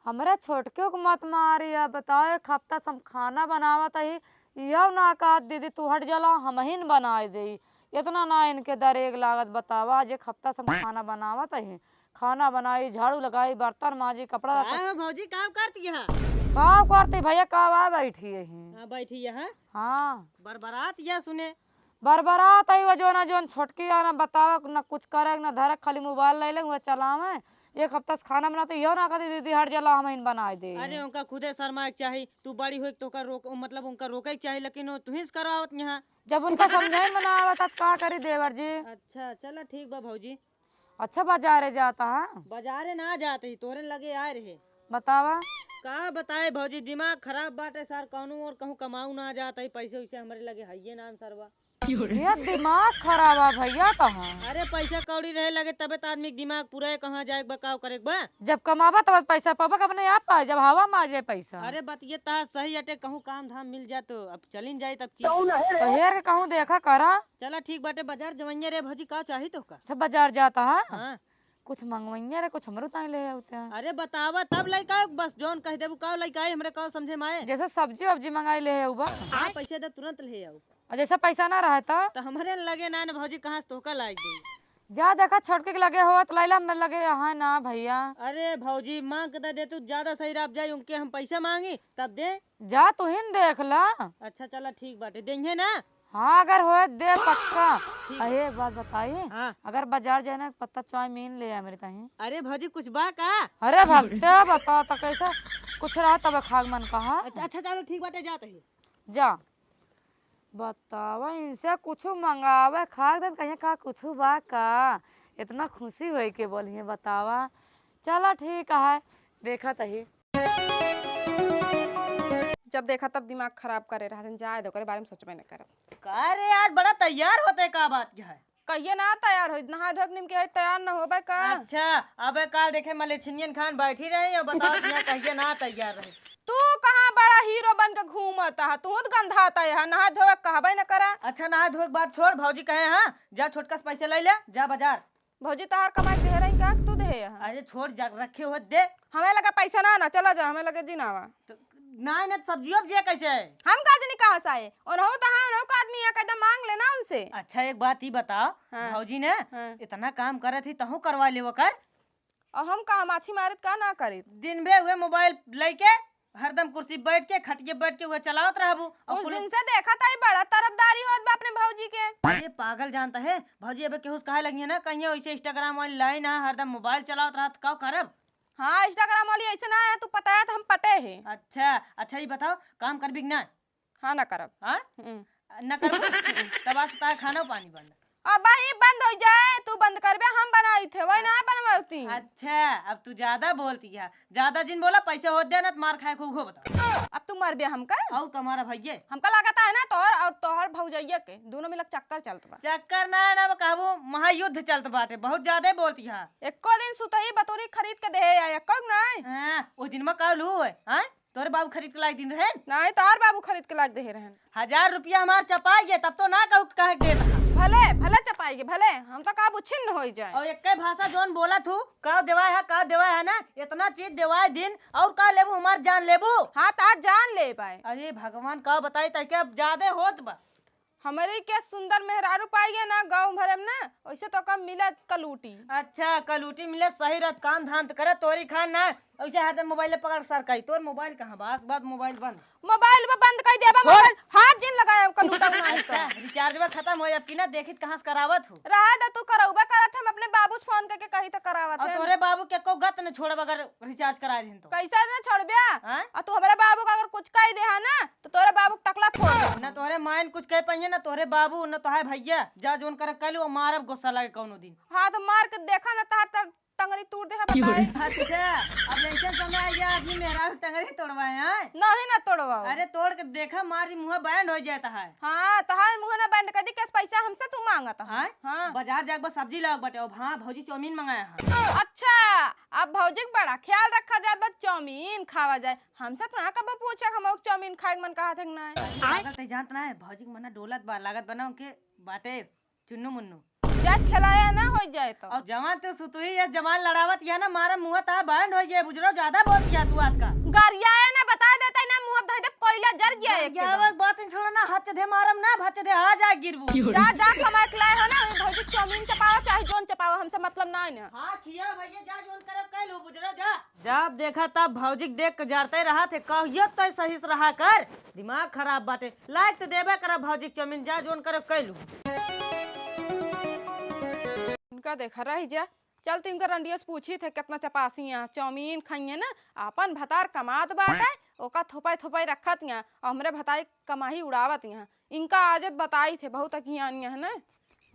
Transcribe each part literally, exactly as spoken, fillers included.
हमरे छोटकियो के मत मारी, अब बताओ, एक हफ्ता से हम खाना बनावत ही, इहो ना कहत, "दीदी, तू हट जाला, हमहिन बनाए देई।" इतना ना इनके दरेग लागत, बतावा, आज एक हफ्ता से हम खाना बनावत ही, खाना बनाई, झाड़ू लगाई, बर्तन माजी, कपड़ा का लत्ता। हो भौजी, का करती है? का करती भैया, का बा, बैठी ही। हाँ, बैठी है। हाँ। बरबरात या सुने। बरबरात ही वो जो ना, जोन छोटकी है ना, बतावे ना कुछ करे ना धरे, खाली मोबाइल ले ले, वो चलावे। एक हफ्ता से खाना बनाते, यो ना कहती, "दीदी हट जाला, हमहिन बनाए दे।" अरे उनका खुदे शर्माए के चाही, तू बड़ी होई के तोका रोक, मतलब उनका रोके के चाही, लेकिन वो तुही से करावत यहाँ। जब उनका समझाई में ना आवत, तब का करी देवर जी? अच्छा, चला ठीक बा भौजी। अच्छा, बाजारे जाता है? बाजारे ना जात ही, तोरे लगे आए रहे। बतावा। का बताए भौजी, दिमाग खराब बाटे सार, कौनो और कहूँ कमाऊ ना जात ही, पैसे वैसे हमरे लगे हइये ना सरवा। ये दिमाग खराब है भैया, कहाँ? अरे पैसा कौड़ी रहे लगे तबे तो आदमी के दिमाग पूरा है, कहाँ जाए के बा, का करे के बा। जब कमाबा तब पैसा पाबा, कब नहीं आ पाए, जब हवा में आ जाए पैसा। अरे बात ये ता सही अटे, कहूँ काम धाम मिल जाए तो अब चलिन जाए तब की। तो हेर के कहूँ देखा करा। चला ठीक बाटे, बाजार जवैया रे भौजी, का चाही तोहका? अच्छा, बाजार जाता है? हाँ। कुछ मंगवैया रे, कुछ हमरो ताई ले आउते हैं। अरे बतावा तब लइका, बस जौन कह देबू का लइका आई, हमरे का समझे में आए। जैसे सब्जी वब्जी मंगाई ले आउबा। हाँ, पैसे दे तुरंत ले आऊ। और जैसे पैसा ना रहे तो? तो हमरे लगे ना, ना भौजी, कहाँ से तोहका लाई दे? जा देखा छोटके के लगे हो तो लैला, हमरे लगे यहाँ ना भैया। अरे भौजी मांग के दे दे, तू ज्यादा सही राब जाई, उनके हम पैसा मांगी तब दे। जा तुहिन देख ला। अच्छा चला ठीक बाटे, देंगे ना? हाँ, अगर होए दे पक्का। ठीक बा। अरे, एक बात बताई, हाँ। अगर बाजार जाए ना, पत्ता चाउमीन ले आए मेरे ताई। अरे भौजी, कुछ बा का? अरे भगते बता तो कैसे कुछ रहा तब खाग मन कहा। अच्छा, अच्छा, चलो ठीक बाटे, जात ही। जा, बतावा इनसे कुछ मंगावे खाग दे, कहीं का कुछ बा का? इतना खुशी होई के बोलिए, बतावा। चला ठीक है, देखा तही। जब देखा तब दिमाग खराब करे रहत हैं, जाए दे, ओकरे बारे में सोचबे न करब। का रे, आज बड़ा तैयार होते, का बात क्या है? कहिए ना तैयार होई, नहाए धोए के निमके है, तैयार न होबे का? अच्छा, अबे काल देखे मलेछिनियन खान बैठी रही और बताओ यहाँ कहिए ना तैयार रही। तू कहाँ बड़ा हीरो बन के घूमत है, तू तो गंधाता है, नहाए धोए के कहबे न करा। अच्छा नहाए धोए के बात छोड़, भौजी कहे हाँ, जा छोटका से पैसे ले ले, जा बाजार। भौजी, तहार कमाई के देहे रही का, तू देहे यहाँ? अरे छोड़, जा रखे हो दे। हमें लगा पैसा ना, ना, चला जा, हमें लगे जी ना आवा। तो ना, ना, सब्जियों अब जे कैसे है? हम का जनी कहाँ से आए? उन्हों तो हाँ, उन्हों का आदमी यहाँ कैदा मांग लेना उनसे। अच्छा, एक बात ही बताओ, हाँ। भौजी ने हाँ। इतना काम करे थी, तहूँ करवा ले वो कर। और हम का माछी मारित का ना करित? दिन भे हुए मोबाइल लेके हरदम कुर्सी बैठ के, खटिए बैठ के हुए चलावत रहबू। और कुछ कुल दिन से देखा ताई बड़ा तरफदारी होत बा अपने भौजी के। अरे पागल जानता है भौजी, अबे केहू से कहे लगी है ना, कहीं ऐसे Instagram वाली लाइन है, हरदम मोबाइल चलावत रहत, का करब? हाँ, Instagram वाली ऐसे ना है, तू पटाया तो हम पटे है। अच्छा, अच्छा ये बताओ, काम करबी कि ना? हाँ, ना करब। हाँ? हम्म। ना करबू? तब आज तार खाना पानी बंद। अब ही बंद हो जाए, तू बंद करबे, हम बनाई थे, वही ना बनवाती। अच्छा, अब तू ज्यादा बोलती है, ज्यादा जिन बोला, पैसे होत दे ना, तो मार खाए खूब हो बता। अब तू मरबे हमका? और तुम्हारा भैये? हमका लागता है ना तोहर और तोहर भौजैया के दोनों मिलक चक्कर चलत बा। चक्कर ना है ना, वो कहबो महायुद्ध चलत बाटे, बहुत ज्यादा ही बोलती है। एको दिन सुतही बतौरी खरीद के देहे आए, एको नहीं? हाँ, वो दिन में कहलू है, हाँ? तोरे बाबू खरीद के लाइ दिन रहन? नहीं, तोहर बाबू खरीद के लाइ देहे रहन। हजार रुपया हमार चपाई गे, तब तो ना कहू काहे के देत हा। भले, भले चपाई गे, भले, हम तो काबू छिन्न होई जाए। और एक्के भाषा जौन बोलत हूँ, का देवाय है, का देवाय है ना, इतना चीज देवाय दिन, और का लेबू, हमार जान लेबू? हाँ, तोहार जान लेबाय। अरे भगवान, का बताई, तैके अब ज्यादा होत बा। हमरी के सुंदर मेहरारू पाई गए ना गाँव भरे में ना, वैसे तो कम मिलत कलूटी। अच्छा, कलूटी मिले सही रहत, काम धाम तो करे तोरी खान ना, वैसे हरदम मोबाइल पकड़ सर कही। तोर मोबाइल कहाँ बा? आज बाद मोबाइल बंद। मोबाइल बा बंद कर देबा, छोड़। मोबाइल हाथ जिन लगाए कलूटा नहीं तो। अच्छा, रिचार्ज बा खत्म हो, अब की ना देखित कहाँ से करावत हो। रहा दा तू करौबा करत, हम अपने बाबू से फोन करके कही तो करावत और है। तोरे बाबू के को गत न छोड़ब अगर रिचार्ज करा देन तो। कैसे न छोड़ब्या? हाँ? और तू हमारे बाबू का अगर कुछ कह दे है ना, तो तोरे बाबू के टकला फोड़ दे। ना तोरे मायन कुछ कह पाइए, ना तोरे बाबू, ना तोहार भैया। जा जोन करे कह लो, मारब गुस्सा लगे कौनो दिन। हाँ, तो मार के देखा ना, तहार तर टंगरी तूर दे है, बताई। अच्छा, अब ऐसे समय आ गया, आदमी मेहरारू टंगरी तोड़वाए, हाँ? नहीं ना तोड़वाओ। अरे तोड़ के देखा, मार दी, मुँह बैंड हो जाता है। हाँ, तहार मुँह ना बैंड कर दी, कैसे पैसा हमसे तू मांगत है? हाँ? हाँ। बाजार जाके बस सब्जी लाओ बटे, अब हाँ, भौजी चाउमीन मंगाया है। अच्छा, अब भौजी के बड़ा ख्याल रखा जात बा, चाउमीन खावा जाए। हमसे तो ना कबो पूछा, हम चाउमीन खाए के मन कहा थे कि नहीं। पागल, तै जानत ना है, भौजी के मना डोलत बा, लागत बना उनके बाटे चुन्नू मुन्नू। जा खेलाया ना हो जाए तो। और जवान तू सुतुही ये जवान लड़ावत या ना, मारा मुँह ता बैंड हो जाए, बुजरो ज्यादा बोल दिया तू आज का। गरियाया ना, बता देता ना, मुँह धइ दे, कोयला जर गया एक जावक बात छोड़ा ना, हच दे मारम ना, भच दे, आ जा गिरबू। जा, जा, कमा के लाए हो ना, भौजी चाउमीन चपावा, चाहे जोन चपावा, हमसे मतलब ना है ना। हाँ, खिया भैया, जा जोन करब कह लो, बुजरो जा। जब देखा तब भौजी के देख के जरते रहा थे, कहियो तो सही से रहा कर, दिमाग खराब बाटे। लाइक तो देबे करा भौजी के चाउमीन, जा जोन करे कैलू। इनका देखा रही जा, चल तो इनका रंडिया से पूछी थे कितना चपासी हैं, चाउमीन खाइए ना, अपन भतार कमात बाटे, ओका थोपाई थोपाई रखत हैं, और हमरे भतारी कमाही उड़ावत हैं। इनका आजत बताई थे, बहुत अखियानिया है ना।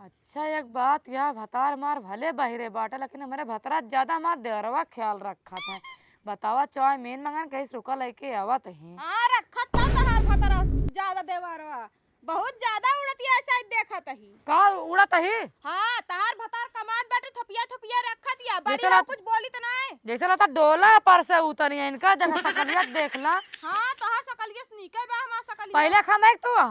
अच्छा, एक बात, यह भतार मार भले बहिरे बाटे, लेकिन हमरे भतरा ज्यादा हमार देवरवा ख्याल रखत है। बतावा, चाउमीन मंगन कहीं से रुका लेके आवत ही। हाँ, रखत ना तहार भतरा ज्यादा देवरवा, बहुत ज्यादा उड़त ही, ऐसा ही देखत ही। का उड़त ही? हाँ, तहार भतार कमात बाटे, थपिया थपिया रखत या, बड़ी जैसे हो, लत-, कुछ बोली तो नहीं। जैसे लगता डोला पर से उतरी है इनका, देखा सकलिया देख ला। हाँ, तहार सकलिया से निकल बा, हमार सकलिया। पहले खा मैं तू आ।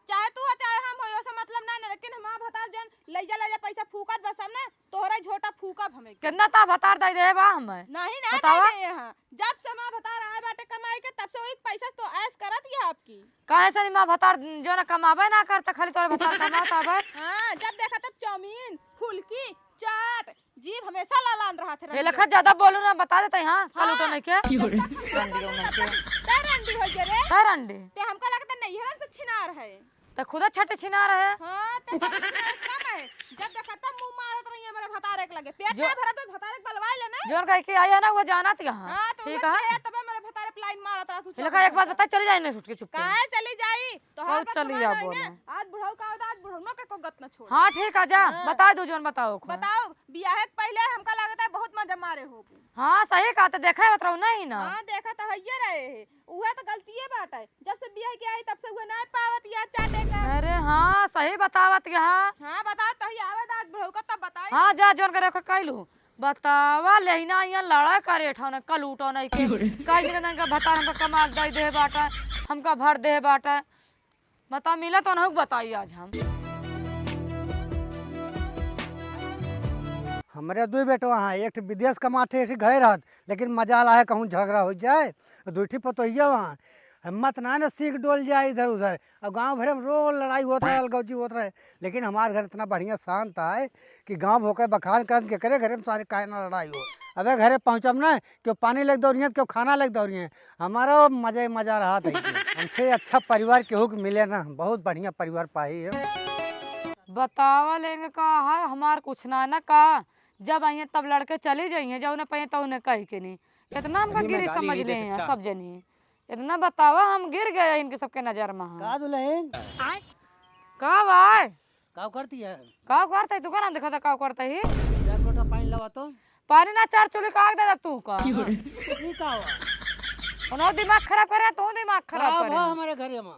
चाहे तू हो, चाहे हम हो, ओसे मतलब ना, ना, लेकिन हमार भतार जौन लइजा, लइजा पैसा फूकत बा सब ना, तोहरा झोटा फूकब हमें। कितना ता भतार दे दे बा हमें? नहीं ना, बतावा। नहीं दे यहाँ। जब से हमार भतार आए बाटे कमाई के, तब से वही पैसा तो ऐश करत ही आपकी। काहे से नहीं, हमार भतार जो ना कमाबे ना करता, खाली तोरे भतार कमात आवे। हाँ, जब देखा तब चाउमीन, फुलकी, चाट, जीभ हमेशा लालान रहत है ये रंडिया। लखा ज्यादा बोलू ना, बता देते हैं, हाँ, कल हाँ। उठो नहीं के। की हो रे? रंडी हो नहीं के। तै रंडी हो जे रे। तै रंडी। ते हमका लगता नहीं है, से छिनार है। ते खुदा छठे छिनार है। हाँ, ते तो छिनार कम है। जब देखा तब मुंह मारत रही है मेरे भतारे के लगे। पेट जो ना भरा तो भतारे के बलवाए ले ना। जोन कह के आई है ना, वो जानत यहाँ। हाँ, तो ठीक उधर है। गया तबे मेरे भतारे पे लाइन मारत रहा तू ये लखा एक बात चौबीस घंटा। बता, चली जाए नहीं छुटके छुपके। काहे चली जाई? तोहार और पर चली कमाना जा है बोल। ना। आज बुढ़ऊ का होता, आज बुढ़ऊ के को गत न छोड़। हाँ, ठीक है, जा, हाँ। बता दो जोन बताओ को। बताओ, बियाहे के पहले हमका लगता है बहुत मजा मारे होबू। हाँ, सही कहा, तो देखा होत रहू नहीं ना। हाँ, देखा तो हइये रहे है। उहे तो गलतिये बाटे। जब से बियाह के आई तब से उहे ना पावत या चाटे का। अरे हाँ, सही बतावत यहाँ। हाँ, बताओ, तही आवे दा आज बुढ़ऊ का तब बताई। हाँ, जा जोन करे के कैलू। बतावा, लेहिना यहाँ लड़ा करे ठौने, कल उठो नहीं के। की हो रे? काहे के ना इनका भतार हमका कमा के दे दे बाटे, हमका भर दे बाटे। बता, मिला तो ना बताई आज हम। हमरे दुई बेटवा हैं, एक ठे विदेश कमात है, एक ठे घरे रहत, लेकिन मजाल आहे कहूँ झगड़ा हो जाए, दुई ठे पतोहिया वहाँ, हिम्मत ना न सीख डोल जाए इधर उधर। अब गाँव भरे में रोज लड़ाई होत रहे, अलगौजी होत रहे, लेकिन हमार घर इतना बढ़िया शांत है कि गाँव भर के बखान करत केकरे घरे में सारे काहे ना लड़ाई हो। अबे घरे पहुँचब ना, केहू पानी लेके दौड़िए, केहू खाना लेके दौड़िए, हमारा मजे मजा रहत है। हमसे अच्छा परिवार केहू के मिले ना, बहुत बढ़िया परिवार पाई है। बतावा लेंगे का है, हमार कुछ ना ना का, जब आइए तब लड़के चली जाइए, जब उन्हें पाइए तब उन्हें कह के नहीं। इतना हमका अभी मैं गिरी गाली समझ नहीं दे ले हैं सकता। सब जनी। इतना बतावा, हम गिर गए इनके सबके नजर में हम। का दुल्हन? का भाई? का करती है? का करता है? तू का ना देखा था का करता ही? एक लोटा पानी लावा तो। पानी ना, चार चूल्हे का आग दे दे तू का। की हो रे? ई का हुआ? उन्हों दिमाग खराब करे, तू दिमाग खराब का करे। भा हमारे घरे में?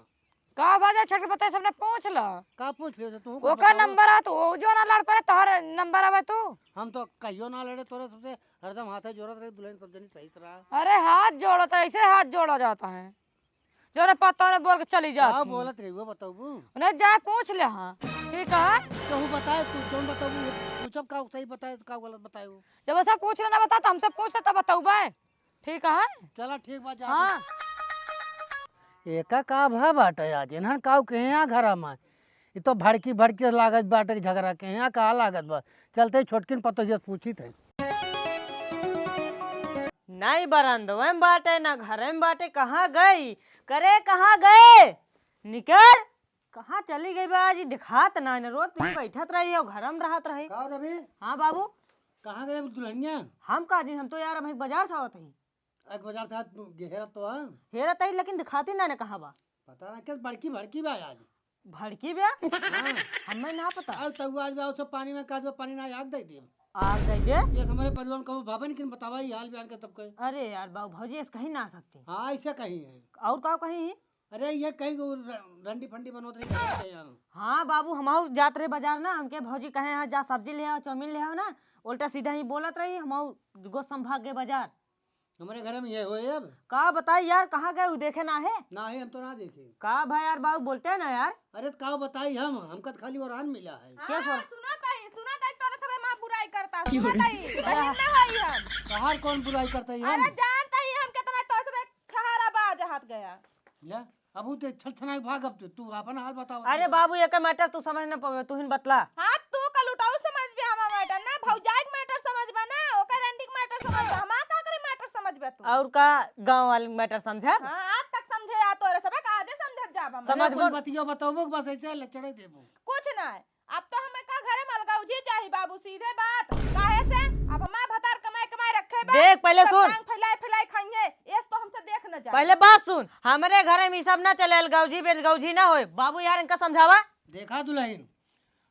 का बाजा छट के बताए, सबने पूछ ला। का पूछ लियो तू? ओकर नंबर आ तो, वो जो ना लड़ पड़े, तोहरे नंबर आवे तू। हम तो कहियो ना लड़े तोरे सबसे, हरदम हाथे जोड़त रहे, दुल्हन सब जनी सही से रहा। अरे हाथ जोड़ो तो ऐसे हाथ जोड़ा जाता है, जो ने पता ने बोल के चली जाती। का बोलत रही वो बताऊबू? उन्हें जाए पूछ ले, हाँ ठीक है। कहू बताए तू, जौन बताऊबू, पूछब का सही बताए, का गलत बताए वो। जब ऐसा पूछ लेना बता तो हमसे पूछ ले तब बताऊबे। ठीक है। चला ठीक बा, जा हाँ। तू। एका का भा बाटे आज? इन्हन काऊ के यहाँ घरा में? ई तो भड़की भड़की लागत बाटे झगड़ा के यहाँ का लागत बा। चलते ही छोटकिन पतोहिया से पूछी थे। नाई बरामदवे में बाटे, ना घरे में बाटे, कहाँ गई? करे कहाँ गए? निकर, कहाँ चली गई बा आज? ई दिखात ना, ना रोज तुम बैठत रही हो, घर में रहत रही। का रवि? हाँ बाबू। कहाँ गए दुल्हनिया? हम का जी, हम तो यार अभी बाजार से आवत ही। एक बाजार से आज घेरत तो है। हेरत ही, लेकिन दिखाती ना, ना कहाँ बा। पता ना किस बड़की भड़की बा आज। भड़की बा? हाँ। हमें ना पता। अब तऊ आज बा, उसे पानी में काज बा, पानी ना आग दे दे। आग दे दे? ये हमारे परिवार में कबो भावे नहीं, किन बतावा ये हाल बयान के तब के। अरे यार बाबू, भौजी ऐसे कहीं ना आ सकती। हाँ, ऐसे कहीं है। और का कहीं है? अरे ये कहीं को र-, रंडी फंडी बनवत रही है यार। हाँ बाबू, हम आऊ जात रहे बाजार ना, हमके भौजी कहे हैं जा सब्जी ले आओ, चाउमीन ले आओ ना, उल्टा सीधा ही बोलत रही, हम आऊ गो संभाग के बाजार। हमारे घर में ये होए अब। का बताई यार, कहाँ गए उ देखे ना है? ना है, हम तो ना देखे। का भाई यार, बाबू बोलते हैं ना यार। अरे तो का बताई हम, हमका तो खाली ओरान मिला है। क्या हाँ, बोल? सुना था, सुनत ही, बहिन ना होई हम। तोहार कौन बुराई करता है? अरे हम जानता ही हम कितना तो सब एक छहारा बाज हाथ गया। ले, अब उ ते छल छनाई भाग, अब तू, तू अपन हाल बताओ। अरे बाबू, एकर matter तू समझ ना पावे, तू हिन बतला। हाँ, तू कलुटाऊ समझबे हमार matter ना, भौजाई के matter समझबे ना, ओकर रंडी के matter समझबे, हमार का करे matter समझबे तू? और का गाँव वाले के matter समझब? हाँ, आज तक समझे आ तोरे सबे का आजे समझत जाब हम। समझ अपन बतिया बताबो, बस ऐसे लचड़े देबो। कुछ ना, अब तो हमें का घरे में अलगौजी चाही बाबू, सीधे बात। काहे से? अब हमार भतार कमाई कमाई रखे बा, देख, पहले सब सुन। टांग फैलाई फैलाई खाइए, एस तो हमसे देख न जाए। पहले बात सुन, हमरे घरे में ई सब ना चले, अलगौजी बेलगौजी ना होए। बाबू यार, इनका समझावा। देखा दुलहिन,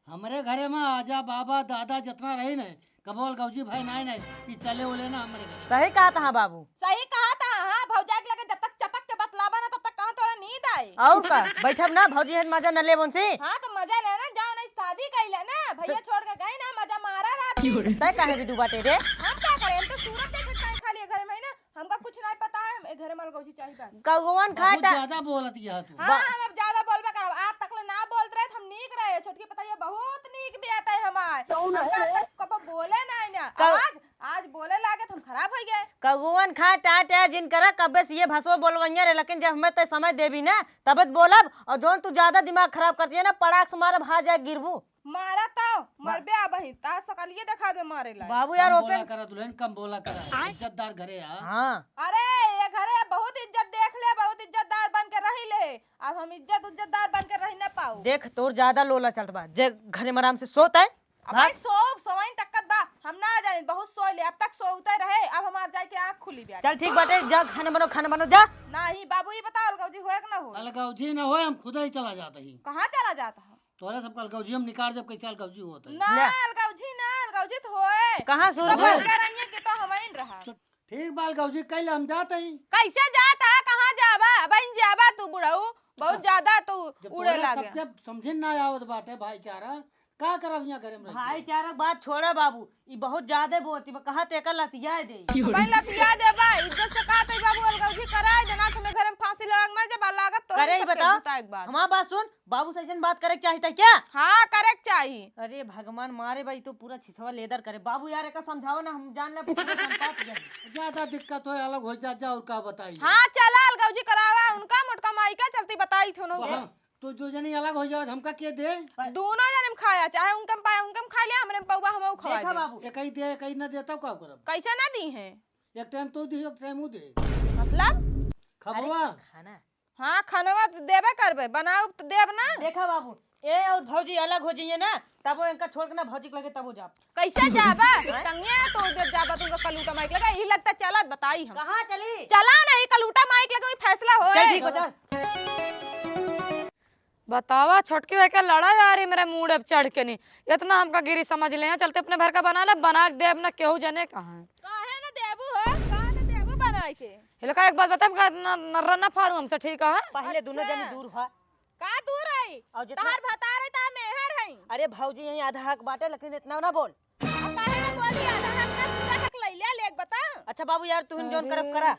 हमरे घरे में आजा बाबा दादा जितना रही न, कबो अलगौजी भय नाई नाई, ई चले ओले ना हमरे घरे। सही कहत हा बाबू। सही कहत हा, हाँ, भौजाई के लगे जब तक चपक के बतलाबा ना, तब तक कहाँ तोरा नींद आई? और का, बैठब ना, भौजी है मजा न लेब उनसे। हाँ, तो मजा लेना, जाओ नहीं शादी कइले ना, भैया छोड़ के गई ना, मजा मारा रात में। तय काहे भी दू बाटे रे? हम का करें, हम तो सूरत देखे खाली घर में ही ना, हमका कुछ नहीं पता है, हम ए घरे में अलगौजी चाहिए बा। कौवन बहुत खाटा। ज्यादा बोलत यह तू। हाँ, बा- हम अब ज्यादा बोलबे करब। आज तक ले ना बोलत रहे, हम नीक रहे। छोटकी पतैया बहुत नीक बियात है हमार। कौन है? हम तो कबो बोले नहीं ना। कौ- आज, आज बोले लागे तो हम खराब हो गए। कौवन खाटा टे जिन करा कब्बे से ये भसो बोलवैया रे, लेकिन जब हमें ते समय देबी ना, तबे तो बोलब। और जौन तू ज्यादा दिमाग खराब करती है ना, पड़ाक से मारब, हाथ जाए गिरबू। मारा तो, बा- मरबे आ बहिन, ता सकलिए देखा दे मारे ला। बाबू यार, कम बोला ओपन करा दुल्हन, कम बोला करा। आय? इज्जतदार घरे आ। हाँ। अरे, ये घरे बहुत इज्जत देख ले, बहुत इज्जतदार बन के रही ले। अब हम इज्जत उज्जतदार बन के रही ना पाऊ। देख, तोर ज्यादा लोला चलत बा। जे घरे में आराम से सोत है, अब भाग। भाई सो, सोइन तकत बा, हम ना जानी, बहुत सोई ले, अब तक सोते रहे, अब हमार जाए के आँख खुली बा। चल ठीक बाटे, जा खाना बनो, खाना बनो, जा। नहीं बाबू, ये बताओ अलगौजी होए कि ना होए? अलगौजी ना होए, हम खुद ही चला जाता ही। कहाँ चला जाता है? तोहरे सबका अलगौजी हम निकाल देब, कैसे अलगौजी होत है। ना, ले। अलगौजी ना, अलगौजी तो होए। कहाँ सुन तो होए? भर के रहिए कि तो हमइन रहा। तो ठीक बा, अलगौजी कइले हम जात हई। कैसे जात है, कहाँ जाबा? बहिन जाबा तू बुढ़ऊ, बहुत जब ज्यादा तू जब उड़े तोहरे लागे। सबके समझे ना आवत बाटे भाईचारा, का करब यहाँ घरे में रह के? भाईचारा बात छोड़ा बाबू, ई बहुत ज्यादा बोलती बा, कहाँ ते एकर लतिया दे। भाई लतिया देबा, इज्जत से कहा तई बाबू अलगौजी कराए, जना तुम्हें घरे में फांसी लगा के मर जाबा, लागत तो करे ही सबके बताओ। जूता एक बार। हमार बात सुन, बाबू से ऐसन बात करे के चाही त क्या? हाँ, करे के चाही। अरे भगवान मारे भाई, तो पूरा छिछवा लेदर करे। बाबू यार, एका समझाओ ना, हम जान ले पूरा संपात गए। ज्यादा दिक्कत हो, अलग हो जा, जा और का बताई। हाँ, चला अलगौजी करावा, उनका मोटका माई का चलती बताई थे उन्हों हाँ, तो दो जनी अलग हो जाओ, हमका के दे? दोनों जने में खाया, चाहे उनके में पाया, उनके में खा लिया, हमरे में पौवा, हम खवा देखा दे। बाबू। एक ही दे, एक ही ना देता, का करब? कैसे ना दी है? एक टाइम तू दी, एक टाइम ऊ दे। मतलब? खबवा। अरे, खाना। हाँ, खानवा तो देबे करबे, बनाओ तो देब ना। देखा बाबू, ए और भौजी अलग हो जाइए ना, तब वो इनका छोड़ के ना भौजी के लगे तब वो जाब। कैसे जाबा? टंगिया ना तोड़ देब जाबा, तुमका कलूटा माइक लगा, यही लगता चलत बताई हम। कहाँ चली? चला नहीं, कलूटा माइक लगे, वही फैसला होए। चल ठीक बा, चल। बतावा, छोटकी भाई के लड़ा यारी, मेरा मूड अब चढ़ के नहीं। इतना हमका गिरी समझ ले हैं, चलते अपने भर का बना ले, बना के देब ना, केहू जने कहाँ। काहे ना देबू हो, काहे ना देबू बनाई के? इलाका एक बात बता, हमका न-, नर्रा ना फारू हमसे, ठीक है? पहले दोनों अच्छा। जनी दूर हुआ। का दूर है? और जितना तहार भतार है, ता मेहर है। अरे भौजी, यहीं आधा हक बाटे, लेकिन इतना ना बोल। अब काहे ना बोली, आधा हक ना, पूरा हक ले ले, लेक बता। अच्छा बाबू यार, तू हिन जौन करब अरे। करा।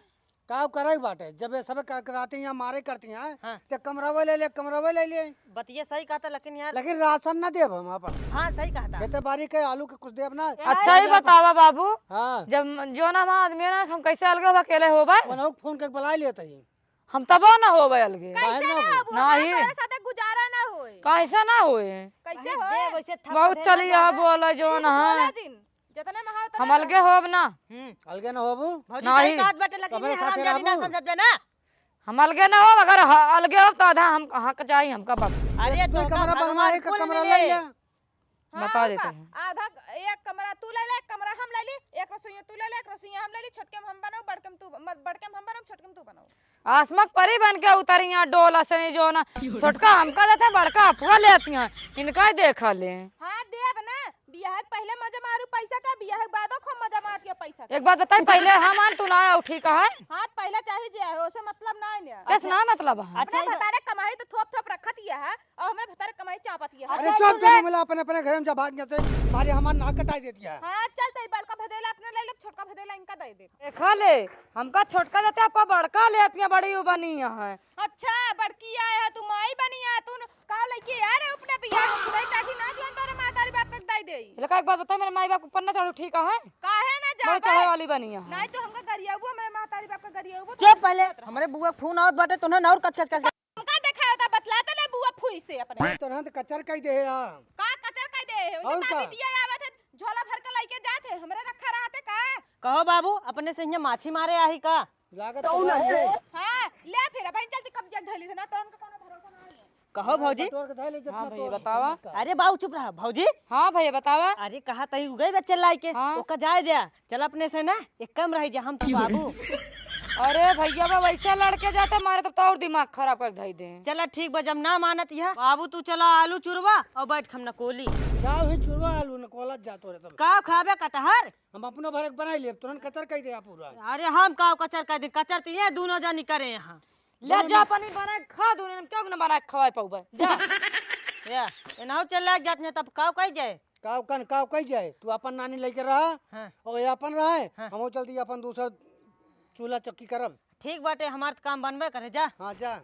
का करे के बाटे? जब ये सब कर-, कराती हैं, मारे करती हैं, हाँ। तो कमरवे ले ले, कमरवे ले ले। बतिया सही कहता, लेकिन यार लेकिन राशन ना देब हम अपन। हाँ, सही कहता। खेते बाड़ी के आलू के कुछ देब ना। अच्छा ही बतावा बाबू। हाँ। जब जो ना हमारा आदमी है ना, हम कैसे अलगे होबा, अकेले होबा? उन्हों फोन के बुला लेते ही। हम तबो ना होबे अलगे। कैसे ना होबू? नहीं। हमारे तोरे साथे गुजारा ना होए। कैसे ना होए? कैसे होए? बहुत चलिया बोला जो ना है। जितने में हो, उतने हम अलगे होब ना। हम्म। अलगे ना होबू? भौजी नहीं। सही बात बाटे, लेकिन हमरे ये साथे हरामजादी ना रहबू? समझत बे ना। हम अलगे ना होब, अगर ह-, अलगे होब तो आधा हम, हक चाही हमका बस। अरे एक तो दोनों कमरा भगवान बनवा, एक कुल कमरा मिले। ले ले। हाँ, बता देते हैं। आधा, एक कमरा तू ले ले, एक कमरा हम ले ली, एक रसोईया तू ले ले, एक रसोईया हम ले ली, छोटके में हम बनाओ, बड़के में तू, म-, बड़के में हम बनाओ, छोटके में तू बनाओ। आसमां के परी बन के उतरी हैं डोला से नहीं जो ना। छोटका हमका देते, बड़का अपुआ लेती हैं, इनका ही देखा ले। हाँ, देब ना, बियाह के पहले मजा मारू पैसा का, बियाह के बादो खूब मजा मार के पैसा का। एक बात बताई, पहले हम आन तू ना आओ, ठीक है? हाँ, पहले चाहे जे आए, ओसे मतलब ना है। कैसे ना मतलब है? अपने भतारे कमाई तो थोप थोप रखत ही है, और हमरे भतारे कमाई चापत ही है। अरे अच्छा, चुप, सुन ले। जने मिला अपने, अपने घर में जा, भाग यहाँ से, मारे हमार नाक कटाई देती है। हाँ, चल, तई बड़का भदेला अपने ले ले, छोटका भदेला इनका दे दे। देखा ले, हमका छोटका देते, आपा बड़का लेती हैं, बड़ी बनी है। अच्छा, बड़की आए है, तू माई बनी है, तू न-, का लइके आ रे अपने बियाह में? खुदाई काठी ना जुआन तोरे मातारी बाप के दाई देई। लका, एक बात बताई, मेरे माई बाप को पन्ना चढ़ो ठीक है? काहे ना बड़ी जाबे? चढ़े वाली बनी है। नहीं तो हमका गरियाबू, मेरे महतारी बाप का गरियाबू तो चुप पहले। हमरे बुआ के फोन आवत बाटे, तोहने और कच कच कच। हमका देखावता, बतलाते ले बुआ फुई से अपने। तोहने तो कचर कई दे है। का कचर कई दे है? और उनका का? बिटिया आवत है, झोला भर के लइके जात है, हमरे रखा रहते का? कहो बाबू, अपने से यहाँ माछी मारे आही का? लागत तो नहीं है। हाँ, ले फिर, अब चलती कब्जा धइली से ना, तो उनका कोनो भरोसा ना है। कहो भौजी। बटोर के धइली जितना हाँ भैया, तोर बतावा। का। अरे बाबू चुप रहा, भौजी। हाँ भैया, बतावा। अरे कहा तही उगई बच्चे लाई के, हाँ। ओका जाए द्या। चल अपने से ना, एक कम रही जा, हम तो बाबू। अरे भैया बा, वैसे लड़के जाते मारे तब तो और दिमाग खराब कर धई दे। चला ठीक बा, जब ना मानत यह बाबू, तू चला आलू चुरवा और बैठ हम नकोली। जाओ ही चुरवा आलू नकोलत जा तोरे तब। का खाबे कटहर? हम अपनो भरे के बनाई लेब, तुरंत कचर कई दे पूरा। अरे हम का कचर कई दे, कचर तो ये दोनों जनी करे यहाँ। ले दोनों जा में पानी बना के खा दो, हम क्यों ना बना के खवाए पाऊबे? जा। या, एनाहु चल लाग जात ने तब काव कई जाए? काव कन, काव कई जाए? तू अपन नानी लेके रहा, हाँ। और ये अपन रहे, हाँ। हमहू चलती अपन दूसर चूल्हा चक्की करब। ठीक बाटे, हमार त काम बनबे करे, जा। हाँ, जा।